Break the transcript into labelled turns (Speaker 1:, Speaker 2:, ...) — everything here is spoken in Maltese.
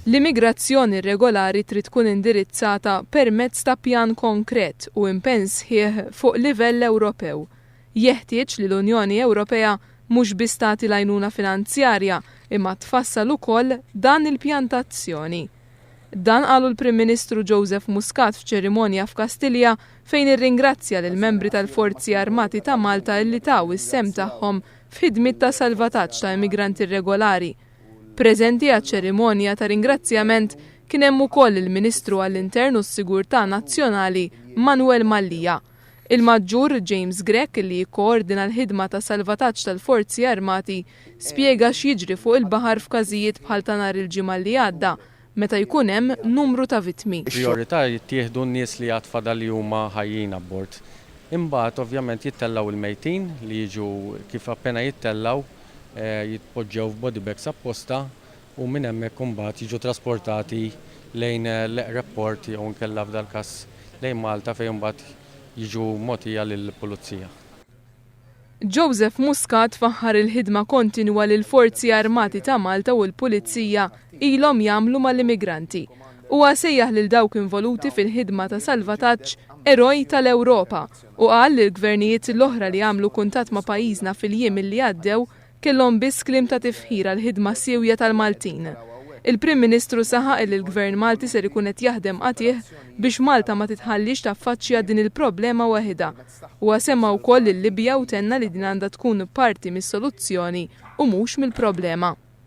Speaker 1: L-immigrazzjoni irregolari trid tkun indirizzata permezz ta' pjan konkret u impenn sħiħ fuq livell Ewropew. Jeħtieġ li l-Unjoni Ewropea mhux biss tagħti l-għajnuna finanzjarja imma tfassal ukoll dan il-pjan ta' azzjoni. Dan qalu l-Prim Ministru Joseph Muscat f'ċerimonja f'Kastilja fejn irringrazzja lill-membri tal-Forzi Armati ta' Malta illi taw is-sehem tagħhom f'ħidmiet ta' salvataġġ ta' immigranti irregolari. Preżenti għaċ-ċerimonja ta' ringrazzjament kien hemm ukoll il-Ministru għall-Intern u s-Sigurtà Nazzjonali Manuel Mallia. Il-Maġġur James Grech li jikkoordina l-ħidma ta' salvataġġ tal-Forzi Armati spjega x'jiġri fuq il-baħar f'każijiet bħal ta' nhar il-Ġimgħa li għadda meta jkun hemm numru ta' vittmi.
Speaker 2: Prijorità jittieħdu n-nies li għad fadal li huma ħajjin abbord. Imbagħad ovvjament jittellgħu l-mejtin li jiġu kif appena jittellgħu jitpoġġew f'body bags apposta u minn hemmhekk imbagħad jiġu trasportati lejn l-eqreb port jew inkella f'dal-każ lejn Malta fejn imbagħad jiġu mogħtija lill-Pulizija.
Speaker 1: Joseph Muscat faħħar il-ħidma kontinwa li l-Forzi Armati ta' Malta u l-Pulizija ilhom jagħmlu mal-immigranti. Huwa sejjaħ lil dawk involuti fil-ħidma ta' salvataġġ eroj tal-Ewropa u qal li l-gvernijiet l-oħra li għamlu kuntatt ma' pajjiżna fil-jiem li għaddew Kellhom biss kliem ta' tifħir għall-ħidma siewja tal-Maltin. Il-Prim Ministru saħaq illi l-Gvern Malti ser ikun qed jaħdem qatigħ biex Malta ma titħalliex taffaċċja din il-problema waħidha. Huwa semma wkoll lil-Libja u tenna li din għandha tkun parti mis-soluzzjoni u mhux mill-problema.